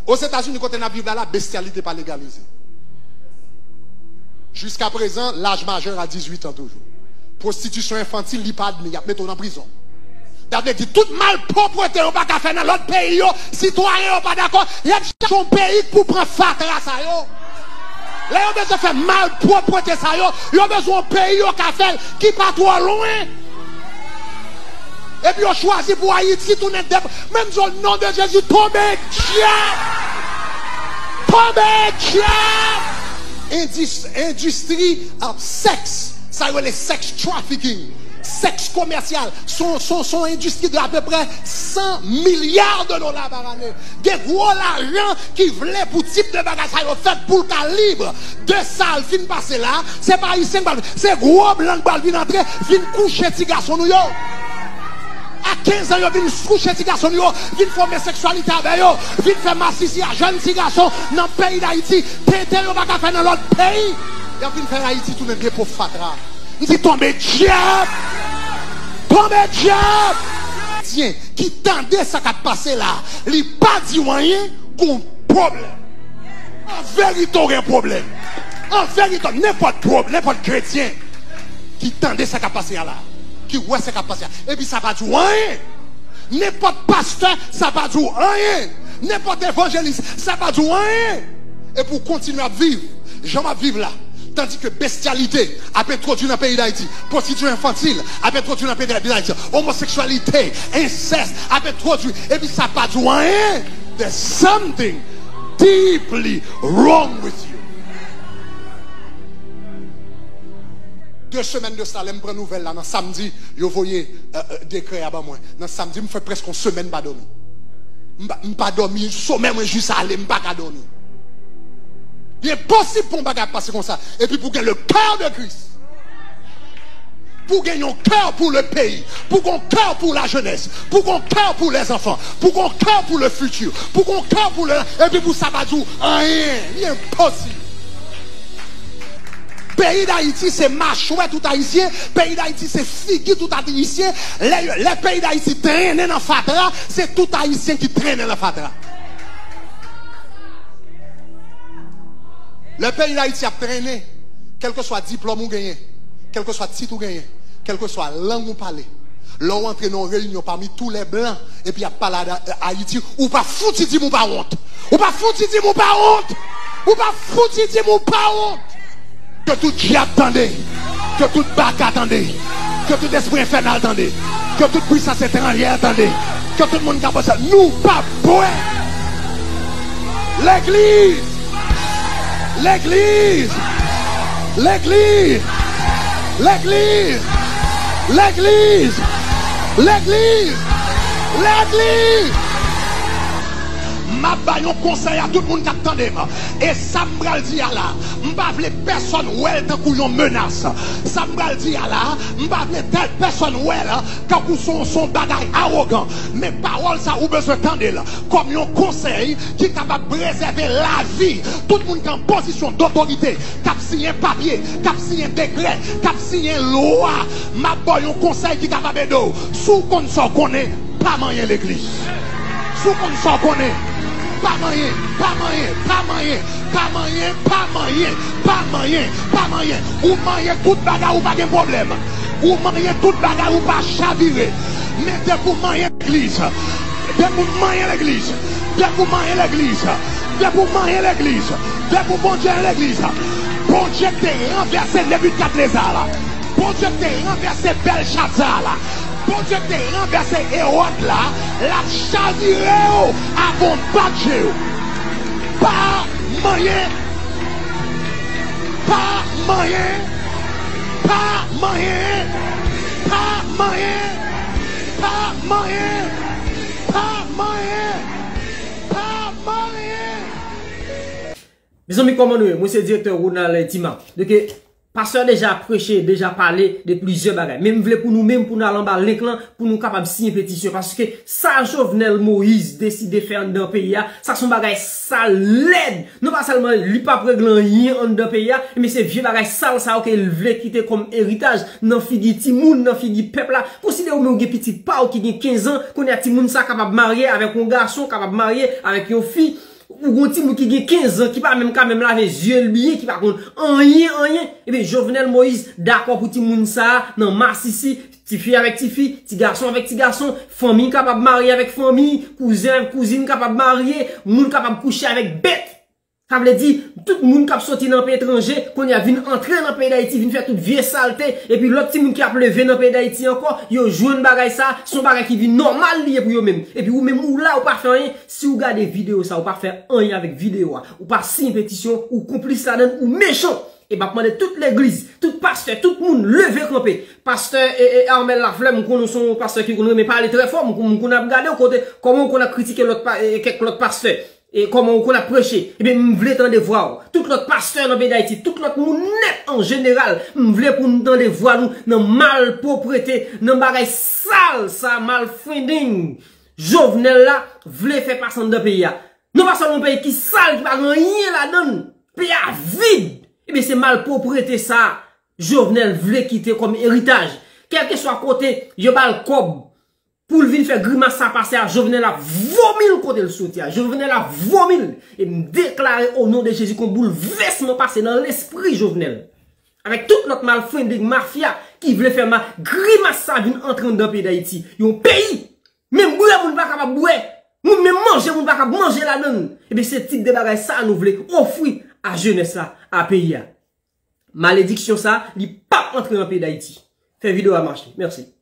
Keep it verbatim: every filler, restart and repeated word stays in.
Ozetazini, kote n ap viv la, la, bestyalite pa legalize. Jiskaprezan, laj majè a dizuit an toujou. Pwostitisyon enfantil, li pa admi, y ap mete w nan prizon. Sa vle di, tout malpwòpte yo pa ka fè nan lòt peyi yo, sitwayen yo pa dakò, y ap chache yon peyi k pou pran fatra sa yo. Lè yo bezwen fè malpwòpte sa yo, yo bezwen yon peyi yo ka fè l ki pa twò lwen. Epi yo chwazi pou Ayiti tounen dep. Men m di w, non de Jezi, tonbe dyab! Tonbe dyab! Endis, endistri, uh, sèks, sa yo rele sex trafficking, sèks komèsyal, se yon, se yon, se yon endistri de apeprè san milya de dola pa ane. Gen gwo lajan ki vle pou tip de bagay sa yo fèt pou l ka lib. De sa l fin pase la, se pa Ayisyen k pral, se gwo blan k pral vin antre, vin kouche ti gason nou yo. A kenz an, yo vin kouche ti gason nou yo, vin fè omoseksyalite avè yo, vin fè masisi a jèn ti gason nan peyi Dayiti. Tenten yo pa ka fè nan lòt peyi. Y ap vin fè Ayiti tounen depo fatra. M di, tonbe dyab! Tonbe dyab! Kretyen ki tande sa k ap pase la, li pa di w anyen, gon pwoblèm. An verite, w gen pwoblèm. An verite, nenpòt pwob-, nenpòt kretyen ki tande sa k ap pase a la, ki wè sa k ap pase a, epi sa pa di w anyen. Nenpòt pastè, sa pa di w anyen. Nenpòt evanjelis, sa pa di w anyen. Epi w kontinye ap viv jan m ap viv la. Tandike bestyalite ap entwodui nan peyi Dayiti, pwostitisyon enfantil ap entwodui nan peyi Dayiti, omoseksyalite, ensès ap entwodui, epi sa pa di w anyen. There's something deeply wrong with you. De semèn de sa, lè m pran nouvèl la, nan samdi, yo voye, euh, euh, dekrè a ban mwen. Nan samdi, m fè prèske yon semèn m pa dòmi. M pa, m pa dòmi, somèy mwen jis ale, m pa ka dòmi. Li enposib pou yon bagay ap pase konsa. Epi pou gen le cœur de Christ. Pou gen yon kè pou le peyi. Pou gen yon kè pou la jeunesse. Pou gen yon kè pou les enfants. Pou gen yon kè pou le futur. Pou gen yon kè pou le, epi pou sa pa di w anyen. Li enposib. Peyi Dayiti se machwè tout Ayisyen. Peyi Dayiti se figi tout Ayisyen. Lè, lè peyi Dayiti trennen nan fatra, se tout Ayisyen ki trennen nan fatra. Lè peyi Dayiti ap trennen, kèlkeswa diplòm ou genyen, kèlkeswa tit ou genyen, kèlkeswa lang ou pale, lè w antre nan yon reyinyon pami tou lè blan, epi y ap pale a, Ayiti, ou pa fouti di m ou pa wont. Ou pa fouti di m ou pa wont. Ou pa fouti di m ou pa wont. Ke tout dyab tande. Ke tout baka tande. Ke tout espri enfènal tande. Ke tout pwisans etranjè tande. Ke tout moun k ap panse nou p ap bwè. Legliz! Legliz! Legliz! M ap ba yon konsèy a tout moun k ap tande m. E sa m pral di a la, m pa vle pèsonn wè l tankou yon menas. Sa m pral di a la, m pa vle tèl pèsonn wè l tankou se yon, se yon bagay awogan. Men pawòl sa ou bezwen tande l kòm yon konsèy ki kapab prezève lavi tout moun ki an pozisyon dotorite, k ap siyen papye, k ap siyen dekrè, k ap siyen lwa. M ap ba w yon konsèy ki kapab ede w. Si w konn sa w konnen, pa manyen legliz. Si w konn sa w konnen, pa manyen, pa manyen, pa manyen, pa manyen, pa manyen, pa manyen, pa manyen. Ou manyen tout bagay, ou pa gen pwoblèm. Ou manyen tout bagay, ou pa chavire. Men depi w manyen legliz, depi w manyen legliz, depi w manyen legliz, depi w manyen legliz, depi w Bondye legliz, Bondye te ranvèse Nebikadneza la. Bondye te ranvèse Bèlchazar la. Bondye te ranvèse Ewòd la. L ap chavire w avan w bat je w. Pa manyen. Pa manyen. Pa manyen. Pa manyen. Pa manyen. Pa manyen. Pa manyen. Mezanmi, kòman nou ye? Mwen se direktè Ronald Tima. Donk, pastè a deja preche, deja pale de plizyè bagay. Men m vle pou nou menm, pou n al anba link lan, pou nou kapab siyen petisyon. Paske sa Jovenel Moïse deside fè anndan peyi a, sa se yon bagay sal, lèd. Non pa sèlman li p ap regle anyen anndan peyi a, men se vye bagay sal sa yo ke l vle kite kòm eritaj nan figi timoun, nan figi pèp la. Konsidere w menm ou gen pitit pa w ki gen kenz an, kounye a timoun sa kapab marye avèk yon gason, kapab marye avèk yon fi. Ou gon timoun ki gen kenz an, ki pa menm ka menm lave zye l byen, ki pa konn anyen, anyen. Ebyen, Jovenel Moïse dakò pou timoun sa a nan masisi, tifi avèk tifi, ti gason avèk ti gason, fanmi kapab marye avèk fanmi, kouzen avèk kouzin kapab marye, moun kapab kouche avèk bèt. Sa vle di, tout moun k ap soti nan peyi etranje, kounye a vin antre nan peyi Dayiti, vin fè tout vye salte, epi lòt timoun ki ap leve nan peyi Dayiti ankò, yo jwenn bagay sa, se yon bagay ki vin nòmal li ye pou yo menm. Epi ou menm ou la, ou pa fè anyen, si ou gade videyo sa, ou pa fè anyen avèk videyo a, ou pa siyen petisyon, ou konplis ladan l, ou mechan. E m ap mande tout legliz, tout pastè, tout moun leve kanpe. Pastè e, e Armel Lafleur, m konnen w se yon pastè ki konn renmen pale trè fò, m, m konn ap gade w kote, kòman w konn ap kritike lòt pa, e, kèk lòt pastè. E kòman w konn ap preche, ebyen, m vle tande vwa w. Tout lòt pastè nan peyi Dayiti, tout lòt moun nèt an jeneral, m vle pou n tande vwa nou nan malpwoprete, nan bagay sal sa, malfending Jovenel la vle fè pase anndan peyi a. Non pa sèlman yon peyi ki sal, ki pa gen anyen ladan l, peyi a vid. Ebyen, se malpwoprete sa Jovenel vle kite kòm eritaj. Kèlkeswa kote yo ba l kòb, pou l vin fè grimas sa pase a, Jovenel ap vomi l kote l soti a. Jovenel ap vomi l. E m deklare o non de Jezi kon boulvèsman pase nan lespri Jovenel. Avèk tout lòt malfrending mafya ki vle fè ma, grimas sa vin antre anndan peyi Dayiti. Yon peyi, menm bwè moun pa kapab bwè. Moun menm manje moun pa kapab manje ladan l. Ebyen se tip de bagay sa nou vle ofri a jenès la, a peyi a. Malediksyon sa, li p ap antre nan peyi Dayiti. Fè videyo a mache. Mèsi.